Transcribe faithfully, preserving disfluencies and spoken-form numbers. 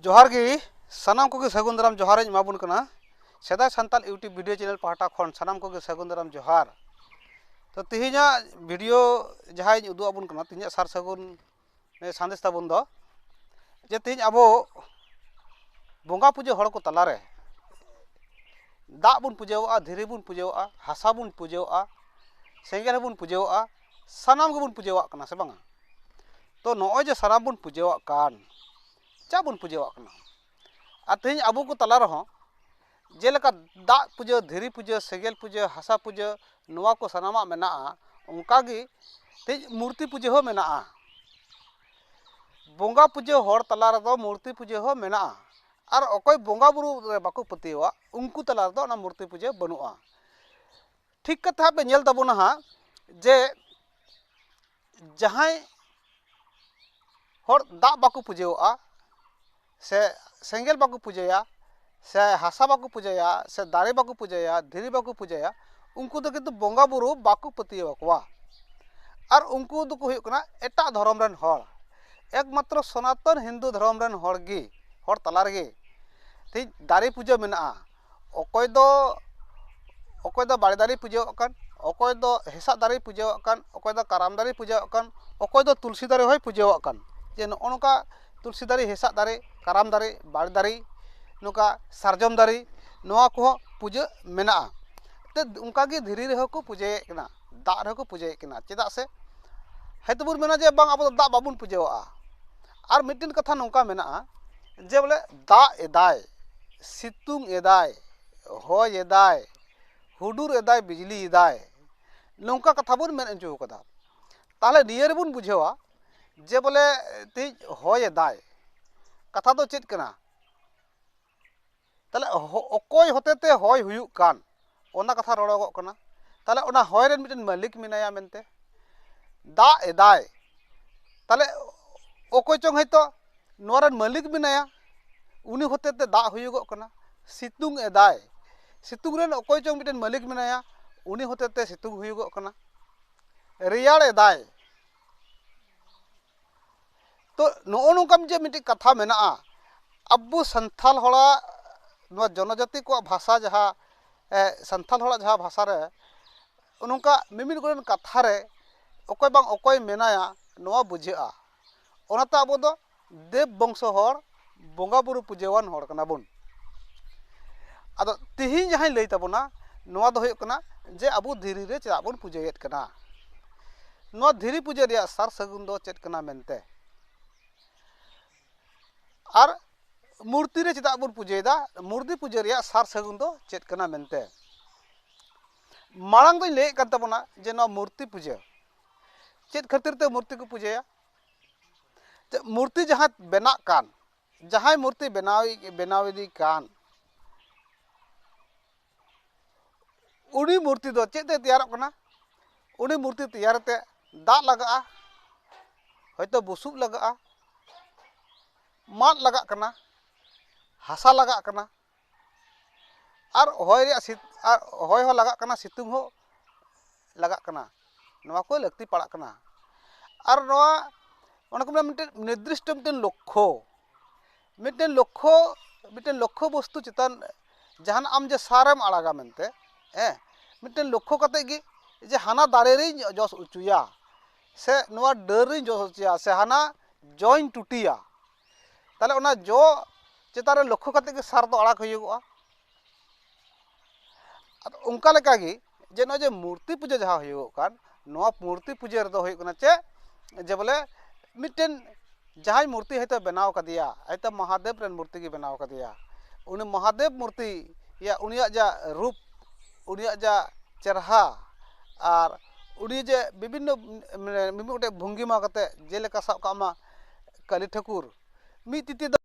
ᱡᱚᱦᱟᱨ ᱜᱮ, ᱥᱟᱱᱟᱢ ᱠᱚᱜᱮ ᱥᱟᱹᱜᱩᱱ ᱫᱟᱨᱟᱢ ᱡᱚᱦᱟᱨ ᱤᱧ ᱮᱢᱟ ᱵᱚᱱ ᱠᱟᱱᱟ᱾ ᱥᱮᱫᱟᱭ ᱥᱟᱱᱛᱟᱞ YouTube video channel ᱯᱟᱦᱴᱟ ᱠᱷᱚᱱ ᱥᱟᱱᱟᱢ ᱠᱚᱜᱮ ᱥᱟᱹᱜᱩᱱ ᱫᱟᱨᱟᱢ ᱡᱚᱦᱟᱨ᱾ ᱛᱚ, ᱛᱮᱦᱮᱧᱟᱜ video ᱡᱟᱦᱟᱸᱧ ᱩᱫᱩᱜ ᱟᱵᱚᱱ ᱠᱟᱱᱟ, ᱛᱮᱦᱮᱧᱟᱜ ᱥᱟᱨ ᱥᱟᱹᱜᱩᱱ ᱥᱟᱸᱫᱮᱥ ᱛᱟᱵᱚᱱ ᱫᱚ ᱡᱮ ᱛᱮᱦᱮᱧ ᱟᱵᱚ ᱵᱚᱸᱜᱟ ᱯᱩᱡᱟᱹ ᱦᱚᱲ ᱠᱚ ᱛᱟᱞᱟᱨᱮ ᱫᱟᱜ ᱵᱚᱱ ᱯᱩᱡᱟᱹᱣᱟᱜᱼᱟ, ᱫᱷᱤᱨᱤ ᱵᱚᱱ ᱯᱩᱡᱟᱹᱣᱟᱜᱼᱟ, ᱦᱟᱥᱟ ᱵᱚᱱ ᱯᱩᱡᱟᱹᱣᱟᱜᱼᱟ, ᱥᱮᱸᱜᱮᱞ ᱦᱚᱸᱵᱚᱱ ᱯᱩᱡᱟᱹᱣᱟᱜᱼᱟ, ᱥᱟᱱᱟᱢ ᱜᱮᱵᱚᱱ ᱯᱩᱡᱟᱹᱣᱟᱜ ᱠᱟᱱᱟ, ᱥᱮ ᱵᱟᱝᱟ? ᱛᱚ, ᱱᱚᱜᱼᱚᱭ ᱡᱮ ᱥᱟᱱᱟᱢ ᱵᱚᱱ ᱯᱩᱡᱟᱹᱣᱟᱜ ᱠᱟᱱ, ᱪᱮᱫ ᱵᱚᱱ ᱯᱩᱡᱟᱹᱣᱟᱜ ᱠᱟᱱᱟ? ᱟᱨ ᱛᱮᱦᱮᱧ ᱟᱵᱚ ᱠᱚ ᱛᱟᱞᱟ ᱨᱮᱦᱚᱸ ᱡᱮᱞᱮᱠᱟ ᱫᱟᱜ ᱯᱩᱡᱟᱹ, ᱫᱷᱤᱨᱤ ᱯᱩᱡᱟᱹ, ᱥᱮᱸᱜᱮᱞ ᱯᱩᱡᱟᱹ, ᱦᱟᱥᱟ ᱯᱩᱡᱟᱹ, ᱱᱚᱣᱟ ᱠᱚ ᱥᱟᱱᱟᱢᱟᱜ ᱢᱮᱱᱟᱜᱼᱟ, ᱚᱱᱠᱟᱜᱮ ᱛᱮᱦᱮᱧ ᱢᱩᱨᱛᱤ ᱯᱩᱡᱟᱹ ᱦᱚᱸ ᱢᱮᱱᱟᱜᱼᱟ᱾ ᱵᱚᱸᱜᱟ ᱯᱩᱡᱟᱹ ᱦᱚᱲ ᱛᱟᱞᱟ ᱨᱮᱫᱚ ᱢᱩᱨᱛᱤ ᱯᱩᱡᱟᱹ ᱦᱚᱸ ᱢᱮᱱᱟᱜᱼᱟ᱾ ᱟᱨ ᱚᱠᱚᱭ ᱵᱚᱸᱜᱟ ᱵᱩᱨᱩ ᱨᱮ ᱵᱟᱠᱚ ᱯᱟᱹᱛᱭᱟᱹᱣᱟ, ᱩᱱᱠᱩ ᱛᱟᱞᱟ ᱨᱮᱫᱚ ᱚᱱᱟ ᱢᱩᱨᱛᱤ ᱯᱩᱡᱟᱹ ᱵᱟᱹᱱᱩᱜᱼᱟ᱾ ᱴᱷᱤᱠ ᱠᱟᱛᱷᱟ ᱯᱮ ᱧᱮᱞ ᱛᱟᱵᱚᱱᱟ ᱦᱟᱸᱜ, ᱡᱮ ᱡᱟᱦᱟᱸᱭ ᱦᱚᱲ ᱫᱟᱜ ᱵᱟᱠᱚ ᱯᱩᱡᱟᱹᱣᱟᱜᱼᱟ, ᱥᱮ ᱥᱮᱸᱜᱮᱞ ᱵᱟᱠᱚ ᱯᱩᱡᱟᱹᱭᱟ, ᱥᱮ ᱦᱟᱥᱟ ᱵᱟᱠᱚ ᱯᱩᱡᱟᱹᱭᱟ, ᱥᱮ ᱫᱟᱨᱮ ᱵᱟᱠᱚ ᱯᱩᱡᱟᱹᱭᱟ, ᱫᱷᱤᱨᱤ ᱵᱟᱠᱚ ᱯᱩᱡᱟᱹᱭᱟ, ᱩᱱᱠᱩ ᱫᱚ ᱠᱤᱱᱛᱩ ᱵᱚᱸᱜᱟ ᱵᱩᱨᱩ ᱵᱟᱠᱚ ᱯᱟᱹᱛᱭᱟᱹᱣ ᱟᱠᱚᱣᱟ᱾ ᱟᱨ ᱩᱱᱠᱩ ᱫᱚᱠᱚ ᱦᱩᱭᱩᱜ ᱠᱟᱱᱟ ᱮᱴᱟᱜ ᱫᱷᱚᱨᱚᱢ ᱨᱮᱱ ᱦᱚᱲ᱾ ᱮᱠᱢᱟᱛᱨᱚ ᱥᱚᱱᱟᱛᱚᱱ ᱦᱤᱱᱫᱩ ᱫᱷᱚᱨᱚᱢ ᱨᱮᱱ ᱦᱚᱲ ᱜᱮ, ᱦᱚᱲ ᱛᱟᱞᱟ ᱨᱮᱜᱮ ᱛᱮᱦᱮᱧ ᱫᱟᱨᱮ ᱯᱩᱡᱟᱹ ᱢᱮᱱᱟᱜᱼᱟ᱾ ᱚᱠᱚᱭ ᱫᱚ, ᱚᱠᱚᱭ ᱫᱚ ᱵᱟᱲᱮ ᱫᱟᱨᱮ ᱯᱩᱡᱟᱹᱣᱟᱜ ᱠᱟᱱ, ᱚᱠᱚᱭ ᱫᱚ ᱦᱮᱸᱥᱟᱜ ᱫᱟᱨᱮ ᱯᱩᱡᱟᱹᱣᱟᱜ ᱠᱟᱱ, ᱚᱠᱚᱭ ᱫᱚ ᱠᱟᱨᱟᱢ ᱫᱟᱨᱮ ᱯᱩᱡᱟᱹᱣᱟᱜ ᱠᱟᱱ, ᱚᱠᱚᱭ ᱫᱚ ᱛᱩᱞᱥᱤ ᱫᱟᱨᱮ ᱦᱚᱸᱭ ᱯᱩᱡᱟᱹᱣᱟᱜ ᱠᱟᱱ᱾ ᱡᱮ ᱱᱚᱜᱼᱚ ᱱᱚᱝᱠᱟ ᱛᱩᱞᱥᱤ ᱫᱟᱨᱮ, ᱦᱮᱸᱥᱟᱜ ᱫᱟᱨᱮ, ᱠᱟᱨᱟᱢ ᱫᱟᱨᱮ, ᱵᱟᱲᱮ ᱫᱟᱨᱮ, ᱱᱚᱝᱠᱟ ᱥᱟᱨᱡᱚᱢ ᱫᱟᱨᱮ, ᱱᱚᱣᱟ ᱠᱚᱦᱚᱸ ᱯᱩᱡᱟᱹ ᱢᱮᱱᱟᱜᱼᱟ᱾ ᱛᱮ ᱚᱱᱠᱟᱜᱮ ᱫᱷᱤᱨᱤ ᱨᱮᱦᱚᱸ ᱠᱚ ᱯᱩᱡᱟᱹᱭᱮᱫ ᱠᱟᱱᱟ, ᱫᱟᱜ ᱨᱮᱦᱚᱸ ᱠᱚ ᱯᱩᱡᱟᱹᱭᱮᱫ ᱠᱟᱱᱟ᱾ ᱪᱮᱫᱟᱜ ᱥᱮ ᱦᱚᱭᱛᱳ ᱵᱚᱱ ᱢᱮᱱᱟ ᱡᱮ ᱵᱟᱝ, ᱟᱵᱚ ᱫᱚ ᱫᱟᱜ ᱵᱟᱵᱚᱱ ᱯᱩᱡᱟᱹᱣᱟᱜᱼᱟ᱾ ᱟᱨ ᱢᱤᱫᱴᱮᱱ ᱠᱟᱛᱷᱟ ᱱᱚᱝᱠᱟ ᱢᱮᱱᱟᱜᱼᱟ ᱡᱮ ᱵᱚᱞᱮ ᱫᱟᱜ ᱮᱫᱟᱭ, ᱥᱤᱛᱩᱝ ᱮᱫᱟᱭ, ᱦᱚᱭ ᱮᱫᱟᱭ, ᱦᱩᱰᱩᱨ ᱮᱫᱟᱭ, ᱵᱤᱡᱽᱞᱤ ᱮᱫᱟᱭ, ᱱᱚᱝᱠᱟ ᱠᱟᱛᱷᱟ ᱵᱚᱱ ᱢᱮᱱ ᱦᱚᱪᱚ ᱠᱟᱫᱟ᱾ ᱛᱟᱦᱚᱞᱮ ᱱᱤᱭᱟᱹ ᱨᱮᱵᱚᱱ ᱵᱩᱡᱷᱟᱹᱣᱟ ᱡᱮ ᱵᱚᱞᱮ ᱛᱮᱦᱮᱧ ᱦᱚᱭ ᱮᱫᱟᱭ, ᱠᱟᱛᱷᱟ ᱫᱚ ᱪᱮᱫ ᱠᱟᱱᱟ? ᱛᱟᱦᱚᱞᱮ ᱦᱚ-, ᱚᱠᱚᱭ ᱦᱚᱛᱮᱛᱮ ᱦᱚᱭ ᱦᱩᱭᱩᱜ ᱠᱟᱱ, ᱚᱱᱟ ᱠᱟᱛᱷᱟ ᱨᱚᱲᱚᱜᱚᱜ ᱠᱟᱱᱟ᱾ ᱛᱟᱦᱚᱞᱮ ᱚᱱᱟ ᱦᱚᱭ ᱨᱮᱱ ᱢᱤᱫᱴᱮᱱ ᱢᱟᱹᱞᱤᱠ ᱢᱮᱱᱟᱭᱟ ᱢᱮᱱᱛᱮ, ᱫᱟᱜ ᱮᱫᱟᱭ᱾ ᱛᱟᱦᱚᱞᱮ ᱚᱠᱚᱭ ᱪᱚᱝ ᱦᱚᱭᱛᱳ ᱱᱚᱣᱟ ᱨᱮᱱ ᱢᱟᱹᱞᱤᱠ ᱢᱮᱱᱟᱭᱟ, ᱩᱱᱤ ᱦᱚᱛᱮᱛᱮ ᱫᱟᱜ ᱦᱩᱭᱩᱜᱚᱜ ᱠᱟᱱᱟ᱾ ᱥᱤᱛᱩᱝ ᱮᱫᱟᱭ, ᱥᱤᱛᱩᱝ ᱨᱮᱱ ᱚᱠᱚᱭ ᱪᱚᱝ ᱢᱤᱫᱴᱮᱱ ᱢᱟᱹᱞᱤᱠ ᱢᱮᱱᱟᱭᱟ, ᱩᱱᱤ ᱦᱚᱛᱮᱛᱮ ᱥᱤᱛᱩᱝ ᱦᱩᱭᱩᱜᱚᱜ ᱠᱟᱱᱟ᱾ ᱨᱮᱭᱟᱲ ᱮᱫᱟᱭ, ᱛᱚ, ᱱᱚᱜᱼᱚ ᱱᱚᱝᱠᱟᱱ ᱡᱮ ᱢᱤᱫᱴᱤᱡ ᱠᱟᱛᱷᱟ ᱢᱮᱱᱟᱜᱼᱟ, ᱟᱵᱚ ᱥᱟᱱᱛᱟᱲ ᱦᱚᱲᱟᱜ, ᱱᱚᱣᱟ ᱡᱚᱱᱚᱡᱟᱛᱤ ᱠᱚᱣᱟᱜ ᱵᱷᱟᱥᱟ ᱡᱟᱦᱟᱸ, ᱮ, ᱥᱟᱱᱛᱟᱲ ᱦᱚᱲᱟᱜ ᱡᱟᱦᱟᱸ ᱵᱷᱟᱥᱟ ᱨᱮ ᱱᱚᱝᱠᱟ ᱢᱤᱢᱤᱫ ᱜᱚᱴᱮᱱ ᱠᱟᱛᱷᱟ ᱨᱮ ᱚᱠᱚᱭ ᱵᱟᱝ ᱚᱠᱚᱭ ᱢᱮᱱᱟᱭᱟ, ᱱᱚᱣᱟ ᱵᱩᱡᱷᱟᱹᱜᱼᱟ᱾ ᱚᱱᱟᱛᱮ ᱟᱵᱚ ᱫᱚ ᱫᱮᱵᱽ ᱵᱚᱝᱥᱚ ᱦᱚᱲ, ᱵᱚᱸᱜᱟ ᱵᱩᱨᱩ ᱯᱩᱡᱟᱹᱣᱟᱱ ᱦᱚᱲ ᱠᱟᱱᱟ ᱵᱚᱱ᱾ ᱟᱫᱚ ᱛᱤᱦᱤᱧ ᱡᱟᱦᱟᱸᱧ ᱞᱟᱹᱭ ᱛᱟᱵᱚᱱᱟ, ᱱᱚᱣᱟ ᱫᱚ ᱦᱩᱭᱩᱜ ᱠᱟᱱᱟ ᱡᱮ ᱟᱵᱚ ᱫᱷᱤᱨᱤ ᱨᱮ ᱪᱮᱫᱟᱜ ᱵᱚᱱ ᱯᱩᱡᱟᱹᱭᱮᱫ ᱠᱟᱱᱟ, ᱱᱚᱣᱟ ᱫᱷᱤᱨᱤ ᱯᱩᱡᱟᱹ ᱨᱮᱭᱟᱜ ᱥᱟᱨ ᱥᱟᱹᱜᱩᱱ ᱫᱚ ᱪᱮᱫ ᱠᱟᱱᱟ ᱢᱮᱱᱛᱮ᱾ ᱟᱨ ᱢᱩᱨᱛᱤ ᱨᱮ ᱪᱮᱫᱟᱜ ᱵᱚᱱ ᱯᱩᱡᱟᱹᱭᱮᱫᱟ, ᱢᱩᱨᱛᱤ ᱯᱩᱡᱟᱹ ᱨᱮᱭᱟᱜ ᱥᱟᱨ ᱥᱟᱹᱜᱩᱱ ᱫᱚ ᱪᱮᱫ ᱠᱟᱱᱟ ᱢᱮᱱᱛᱮ᱾ ᱢᱟᱲᱟᱝ ᱫᱚᱧ ᱞᱟᱹᱭᱮᱫ ᱠᱟᱱ ᱛᱟᱵᱚᱱᱟ ᱡᱮ ᱱᱚᱣᱟ ᱢᱩᱨᱛᱤ ᱯᱩᱡᱟᱹ, ᱪᱮᱫ ᱠᱷᱟᱹᱛᱤᱨ ᱛᱮ ᱢᱩᱨᱛᱤ ᱠᱚ ᱯᱩᱡᱟᱹᱭᱟ? ᱪᱮᱫ ᱢᱩᱨᱛᱤ ᱡᱟᱦᱟᱸ ᱵᱮᱱᱟᱜ ᱠᱟᱱ, ᱡᱟᱦᱟᱸᱭ ᱢᱩᱨᱛᱤ ᱵᱮᱱᱟᱣ, ᱵᱮᱱᱟᱣ ᱤᱫᱤ ᱠᱟᱱ, ᱩᱱᱤ ᱢᱩᱨᱛᱤ ᱫᱚ ᱪᱮᱫ ᱛᱮ ᱛᱮᱭᱟᱨᱚᱜ ᱠᱟᱱᱟ? ᱩᱱᱤ ᱢᱩᱨᱛᱤ ᱛᱮᱭᱟᱨ ᱛᱮ ᱫᱟᱜ ᱞᱟᱜᱟᱜᱼᱟ, ᱦᱚᱭᱛᱳ ᱵᱩᱥᱩᱵ ᱞᱟᱜᱟᱜᱼᱟ, ᱢᱟᱫ ᱞᱟᱜᱟᱜ ᱠᱟᱱᱟ, ᱦᱟᱥᱟ ᱞᱟᱜᱟᱜ ᱠᱟᱱᱟ, ᱟᱨ ᱦᱚᱭ ᱨᱮᱭᱟᱜ ᱥᱤᱛ-, ᱟᱨ ᱦᱚᱭ ᱦᱚᱸ ᱞᱟᱜᱟᱜ ᱠᱟᱱᱟ, ᱥᱤᱛᱩᱝ ᱦᱚᱸ ᱞᱟᱜᱟᱜ ᱠᱟᱱᱟ᱾ ᱱᱚᱣᱟ ᱠᱚ ᱞᱟᱹᱠᱛᱤ ᱯᱟᱲᱟᱜ ᱠᱟᱱᱟ᱾ ᱟᱨ ᱱᱚᱣᱟ, ᱚᱱᱟ ᱠᱚ ᱢᱮᱱᱟ ᱢᱤᱫᱴᱮᱱ ᱱᱤᱨᱫᱤᱥᱴᱚ ᱢᱤᱫᱴᱮᱱ ᱞᱚᱠᱠᱷᱚ, ᱢᱤᱫᱴᱮᱱ ᱞᱚᱠᱠᱷᱚ, ᱢᱤᱫᱴᱮᱱ ᱞᱚᱠᱠᱷᱚ ᱵᱚᱥᱛᱩ ᱪᱮᱛᱟᱱ ᱡᱟᱦᱟᱱᱟᱜ ᱟᱢ ᱡᱮ ᱥᱟᱨᱮᱢ ᱟᱲᱟᱜᱟ ᱢᱮᱱᱛᱮ, ᱦᱮᱸ, ᱢᱤᱫᱴᱮᱱ ᱞᱚᱠᱠᱷᱚ ᱠᱟᱛᱮ ᱜᱮ ᱡᱮ ᱦᱟᱱᱟ ᱫᱟᱨᱮ ᱨᱤᱧ ᱡᱚᱥ ᱦᱚᱪᱚᱭᱟ, ᱥᱮ ᱱᱚᱣᱟ ᱰᱟᱹᱨ ᱨᱤᱧ ᱡᱚᱥ ᱦᱚᱪᱚᱭᱟ, ᱥᱮ ᱦᱟᱱᱟ ᱡᱚᱧ ᱴᱩᱴᱤᱭᱟ, ᱛᱟᱦᱞᱮ ᱚᱱᱟ ᱡᱚ ᱪᱮᱛᱟᱱ ᱨᱮ ᱞᱚᱠᱠᱷᱚ ᱠᱟᱛᱮ ᱜᱮ ᱥᱟᱨ ᱫᱚ ᱟᱲᱟᱜ ᱦᱩᱭᱩᱜᱚᱜᱼᱟ᱾ ᱟᱫᱚ ᱚᱱᱠᱟ ᱞᱮᱠᱟᱜᱮ ᱡᱮ ᱱᱚᱜᱼᱚᱭ ᱡᱮ ᱢᱩᱨᱛᱤ ᱯᱩᱡᱟᱹ ᱡᱟᱦᱟᱸ ᱦᱩᱭᱩᱜᱚᱜ ᱠᱟᱱ, ᱱᱚᱣᱟ ᱢᱩᱨᱛᱤ ᱯᱩᱡᱟᱹ ᱨᱮᱫᱚ ᱦᱩᱭᱩᱜ ᱠᱟᱱᱟ ᱪᱮᱫ, ᱡᱮ ᱵᱚᱞᱮ ᱢᱤᱫᱴᱮᱱ ᱡᱟᱦᱟᱸᱭ ᱢᱩᱨᱛᱤ ᱦᱚᱭᱛᱳ ᱵᱮᱱᱟᱣ ᱠᱟᱫᱮᱭᱟ, ᱦᱚᱭᱛᱳ ᱢᱚᱦᱟᱫᱮᱵ ᱨᱮᱱ ᱢᱩᱨᱛᱤ ᱜᱮ ᱵᱮᱱᱟᱣ ᱠᱟᱫᱮᱭᱟ, ᱩᱱᱤ ᱢᱚᱦᱟᱫᱮᱵ ᱢᱩᱨᱛᱤ ᱭᱟ ᱩᱱᱤᱭᱟᱜ ᱡᱟ ᱨᱩᱯ, ᱩᱱᱤᱭᱟᱜ ᱡᱟ ᱪᱮᱨᱦᱟ, ᱟᱨ ᱩᱱᱤ ᱡᱮ ᱵᱤᱵᱷᱤᱱᱱᱚ, ᱢᱟᱱᱮ, ᱢᱤᱢᱤᱫ ᱜᱚᱴᱮᱡ ᱵᱷᱚᱝᱜᱤᱢᱟ ᱠᱟᱛᱮ, ᱡᱮᱞᱮᱠᱟ ᱥᱟᱵ ᱠᱟᱜ ᱢᱟ ᱠᱟᱹᱞᱤ ᱴᱷᱟᱹᱠᱩᱨ ᱢᱤᱫ ᱛᱤ ᱛᱮᱫᱚ